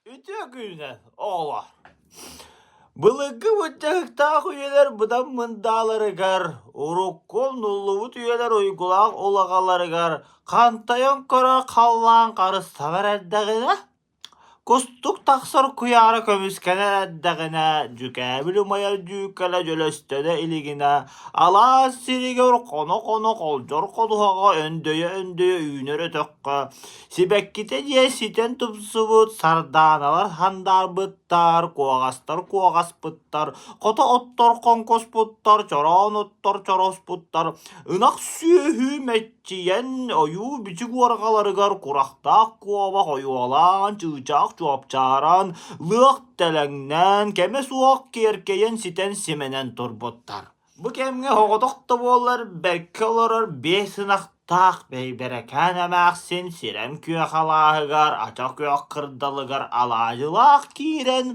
Үтүө күнүнэн, оҕолор! Былыргы быдьаһыктаах үйэлэр быдан мындааларыгар, урукку умнуллубут үйэлэр уйгулаах улаҕаларыгар хантайан көрөр халлаан харыстабар эрдэҕинэ, кустук тахсар куйаара көмүскэнэр эрдэҕинэ, дьүкээбил умайар дьүүкэлэ дьөлөстөнө илигинэ, алаас сиригэр хоно-хоно холдьор ходуһаҕа өндөйө-өндөйө үүнэр өтөххө Сибэккитэ диэн ситэн тупсубут сардааналар хандаарбыттар, куоҕастар куоҕаспыттар, хото оттор хоҥкоспуттар, чороон оттор чороспуттар, ынах сүөһү мэччийэн ойуу-бичик уорҕаларыгар курахтаах куобах ойуолаан, чыычаах чуопчааран, лыах тэлэҥнээн, кэмэ суох киэркэйэн ситэн симэнэн турбуттар. Бу кэмҥэ оҕотох да буоллар бэркэ олорор биэс ынахтаах Бэйбэрэкээн эмээхсин сирэм күөх алааһыгар, ача күөх кырдалыгар алаадьылаах киирэн,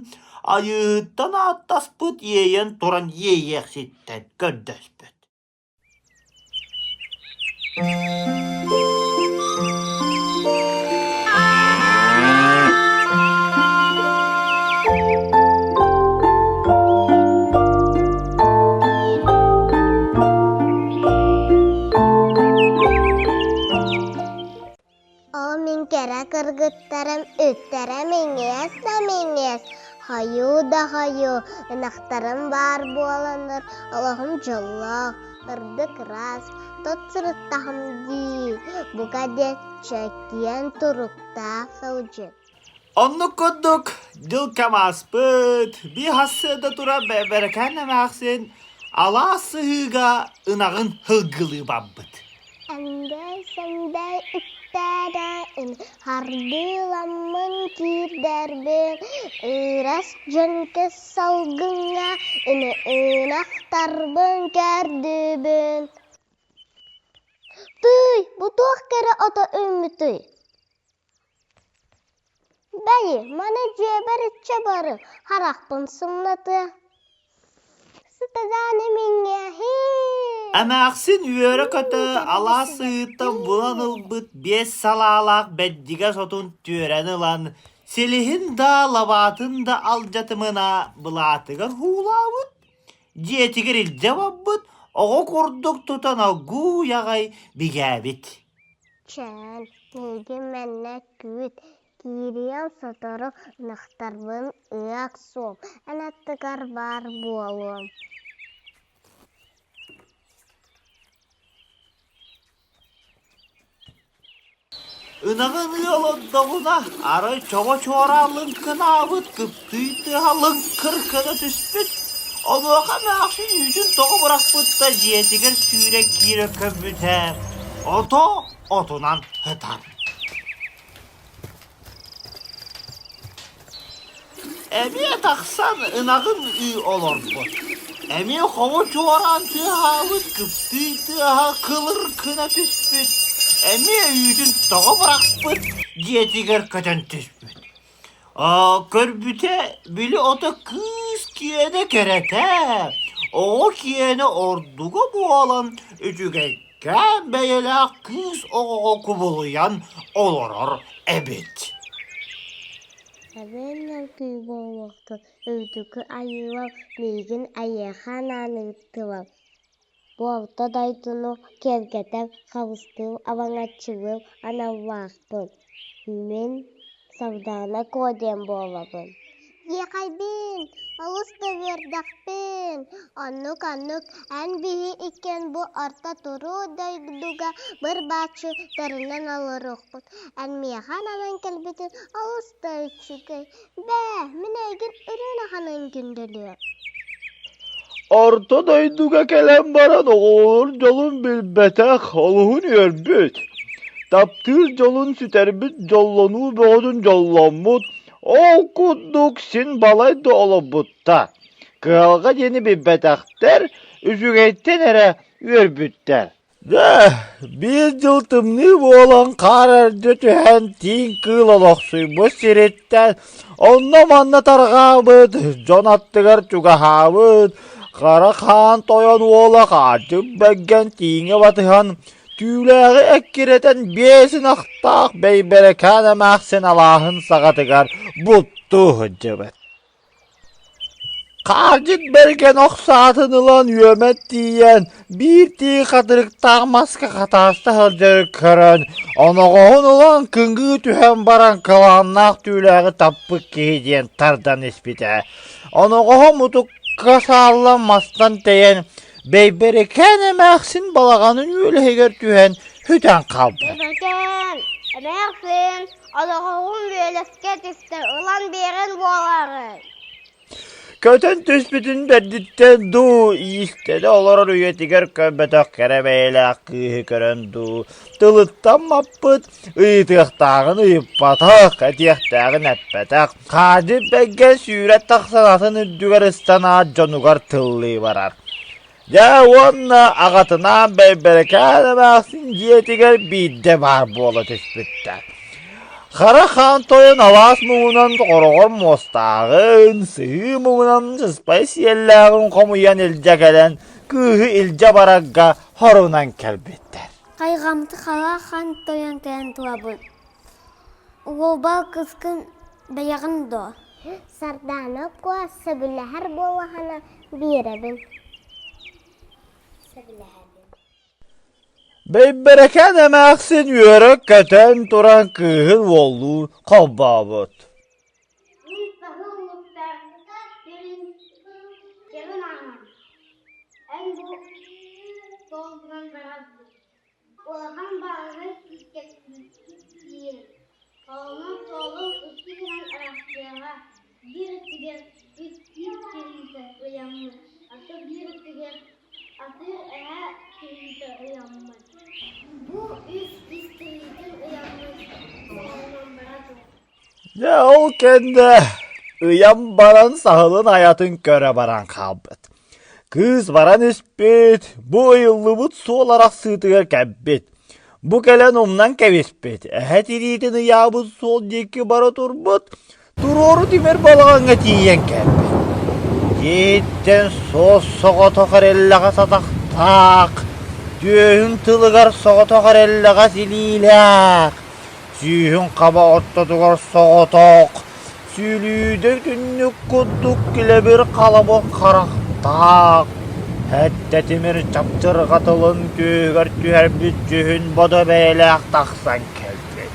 Айыыһыттан ааттаспыт иэйэн туран иэйиэхситтэн көрдөспүт. Ол мин кэрэ кыргыттарым үттэрэ минньигэс да минньигэс, хойуу да хойуу, ынахтарым баар буоланнар олоҕум дьоллоох, ырдык ыраас, тот сырыттаҕым дии, бука диэн чэгиэн туруктаах сылдьын. Оннук курдук дьыл кэм ааспыт, биир сарсыарда турар Бэрэкээн эмээхсин алаас сыһыыга ынаҕын һылгылыы барбыт. Эндэй-сэндэй үктээрэйин, хардыыламмын киирдэрбин, ыырас дьэҥкир салгыҥҥа ини ынахтарбын көрдүбүн. Тыый, бу туох кэрэ ото үүммүтүй? Бэйи, маны дьиэбэр иччэ бары, харахпын сымнатыа. Сытадааны минньиэһин. Эмээхсин үөрэ-көтө алаас сыһыыттан булан ылбыт биэс салаалаах бэрдигэс отун түөрэн ылан, силиһин да, лабаатын да алдьатымына былаатыгар уулаабыт, дьиэтигэр илдьэ барбыт, оҕо курдук тутан алгууй аҕай бигээбит. Чээн, миигин манна күүт, киириэм сотору ынахтарбын ыак суох, эн аттыгар баар буолуом. Ынаҕын ыал ордоҕуна, арай чоҕо чуораан лыҥкынаабыт, кыптыый тыаһа лыҥкыр гына түспүт. Онуоха эмээхсин үүтүн тоҕо бырахпыт да дьиэтигэр сүүрэн киирэ көммүтэ, ото отунан ытар. Эмиэ тахсан ынаҕын ыы олорбут, эмиэ хоҕу чуораан тыаһаабыт кыптыый тыаһа кылыр гына түспүт, эмиэ үүтүн тоҕо бырахпыт, дьиэтигэр көтөн түспүт. Аа, көрбүтэ, били ото кыыс киэнэ кэрэтэ, оҕо киэнэ ордуга буолан үчүгэйкээн бэйэлээх кыыс оҕоҕо кубулуйан олорор эбит. Эбээннэр күй буолуохтун, үрдүкү айыылар миигин эйиэхэ анаан ыыттылар. Бу орто дойдуну киэргэтэр, харыстыыр, араҥаччылыыр аналлаахпын. Мин Сардаана Куо диэн буолабын. Иэхэйбин, олус да үөрдэхпин. Оннук-оннук, эн биһи иккиэн бу орто туруу дойдуга быр-бааччы тэринэн олоруохпут. Эн миэхэ ананан кэлбитин олус да үчүгэй. Бээ, мин эйигин үрүҥ аханын күндүлүөм. Орто дойдуга кэлэн баран оҕолорун дьолун билбэтэх, олуһун үөрбүт. Таптыыр дьолун сүтэрбит дьоллонуу бөҕөтүн дьолломмут, ол курдук син балай да олорбуттар. Кыһалҕа диэни билбэтэхтэр, үчүгэйтэн эрэ үөрбүттэр. Дьэ, биир дьыл тымныы буолан хаар эрдэ түһэн тииҥ кыыл олохсуйбут сириттэн онно-манна тарҕаабыт, дьон аттыгар чугаһаабыт, хара хаан тойон уола Хаардьык Бэргэн тииҥи батыһан Түүлээҕи эккирэтэн биэс ынахтаах Бэйбэрэкээн эмээхсин алааһын саҕатыгар буттуу сылдьыбыт. Хаардьыт бэргэн ох саатын ылан үөмэн тиийэн, биир тии хатырыктаах маска хатааста сылдьары көрөн, оноҕоһун ылан кыҥыы түһэн баран кылааннаах түүлээҕи таппыт киһи диэн тардан испитэ. Оноҕоһо мутукка сааллан мастан тэйэн, Бэйбэрикээн эмээхсин балаҕанын үөлэһигэр түһэн сүтэн хаалбыт. Бэйбэрикээн, эмээхсин, олоҕоҕун үөлэскэ түстэ, ылан биэрэн буолаарай? Көтөн түспүтүн бэрдиттэн дуу, иистэнэ олорор үйэтигэр көрбөтөх кэрэ бэйэлээх кыыһы көрөн дуу, тылыттан маппыт, ыйытыахтааҕын ыйыппатах, этиэхтээҕин эппэтэх, Хаадьы бэйгэ сүүрэ тахсан атын үрдүгэр ыстанаат дьонугар тыллыы барар. Дьэ уонна аҕатынаан Бэйбэрэкээн эмээхсин дьиэтигэр биирдэ баар буола түспүттэр. Хара хаан тойон алаас муҥунан хороҕор муостааҕын, сыһыы муҥунан сыспай сиэллээҕин хомуйан илдьэ кэлэн, кыыһы илдьэ барарга хорунан кэлбиттэр. Хайҕаммыт хара хаан тойон кэлэн турабын. Уолбар кыскын бэйэҕин дуо? Сардаана Куо сөбүлэһэр буоллаҕына биэрэбин. Сөбүлэһэбин. Бэйбэрэкээн эмээхсин үөрэ-көтөн туран кыыһын уоллуу холбообут. Мин саһыл улуктаахха сирин кэрин ааһан, эн бу суолгунан барарбын. Улахан баҕаҕа киир, Холонон суолуҥ икки гынан арахсыаҕа, биир өттүгэр үс киис тириитэ ыйаммыт, атын биир өттүгэр атыыр эһэ тириитэ ыйаммыт. Бу үс киис тириитин ыйаммыт суолунан бара тур. Дьэ ол кэннэ ыйан баран саһылын айатын көрө баран хаалбыт. Кыыс баран испит, бу ыйыллыбыт суол арахсыытыгар кэлбит. Бу кэлэн умнан кэбиспит, эһэ тириитин ыйаабыт суол диэки бара турбут, туруору тимир балаҕаҥҥа тиийэн кэлбит. Дьиэттэн суос соҕотох эрэллэҕэс атахтаах, түөһүн тылыгар соҕотох эрэллэҕэс илиилээх, сүүһүн хаба ортотугар соҕотох, Сүлүүдэ түннүк курдук килэбир халабыр харахтаах, сэттэ тимир чапчырҕа тылын түөһүгэр түһэрбит дьүһүн бодо бэйэлээх тахсан кэлбит.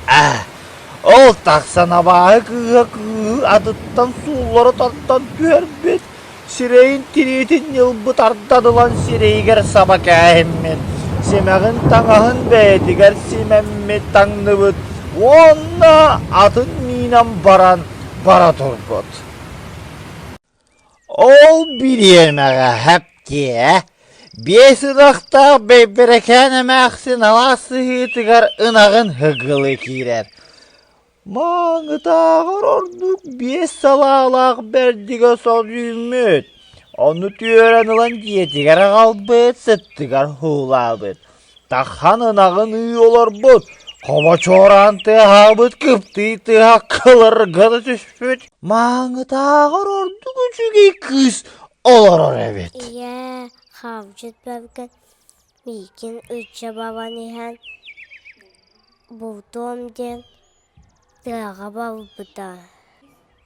Ээ, ол тахсан абааһы кыыһа кыыһы атыттан сууллары тардан түһэрбит, Сирэйин тириитин ньылбы тардан ылан сирэйигэр саба кээһиммит, симэҕин таҥаһын бэйэтигэр симэммит таҥныбыт уонна атын миинэн баран бара турбут. Ол бириэмэҕэ һэптиэ биэс ынахтаах Бэйбэрэкээн эмээхсин алаас сыһыытыгар ынаҕын ыгылыы киирэр. Мааҥытааҕар ордук биэс салаалаах бэрдигэ сон үүммүт, ону түөрэн ылан дьиэтигэр аҕалбыт, сыттыгар уулаабыт, тахан ынаҕын ыы олорбут, хобо чуораан тыаһаабыт, кыптый тыаһа кылыргына түспүт. Мааҥытааҕар ордук үчүгэй кыыс олорор эбит. Ийээ, хаалдьыт бэргэн миигин ычча бабан иһэн Бултуом диэн тыаҕа барбыта.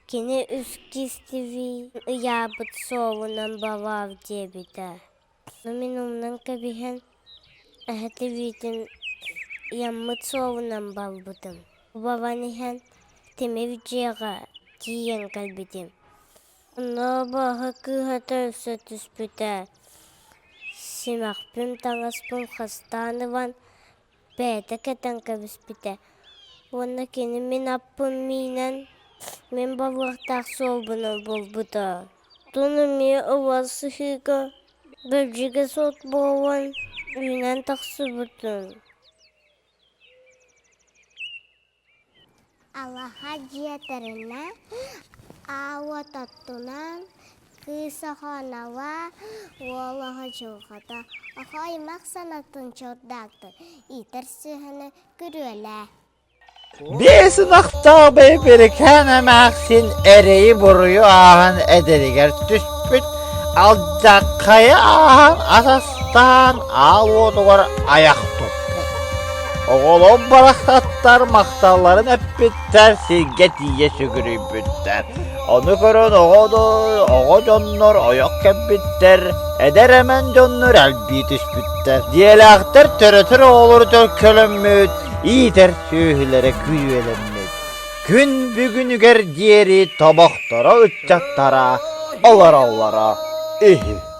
Кини үс кистибии ыйаабыт суолунан бараар диэбитэ. Мин умнан кэбиһэн эһэ тибиитин ыйаммыт суолунан барбытым. Баран иһэн тимир дьиэҕэ тиийэн кэлбитим. Онно абааһы кыыһа өссө түспүтэ. Симэхпин, таҥаспын хастаан ылан бэйэтэ кэтэн кэбиспитэ уонна кини мин аппын миинэн мин балыахтаах суолбунан булбута. Оттон эмиэ ылар сыһыыга бэрдьигэс от буолан үүнэн тахсыбытым. Алаһа дьиэтэринэ аал уот оттунан, кыыс оҕо уол оҕо дьылҕата, оҕо аймах санатын чордаактын, иитэр сүөһүнү күрүөлээ. Биэс ынахтаах Бэйбэрикээн эмээхсин эрэйи-буруйу ааһан эдэригэр түспүт, алдьархайы ааһан ас астаах. астаан аал уотугар айах туппут. Оҕолор барахсаттар махталларын эппиттэр, сиргэ тиийэ сүгүрүйбүттэр. Ону көрөн оҕо, оҕо дьоннор ойох кэлбиттэр, эдэр эмэн дьоннор элбии түспүттэр. Дьиэлээхтэр төрөтөр оҕолору төлкөлөммүт, иитэр сүөһүлэрэ күрүөлэммит. Күн бүгүнүгэр диэри тобохторо ыччаттара олороллоро үһү.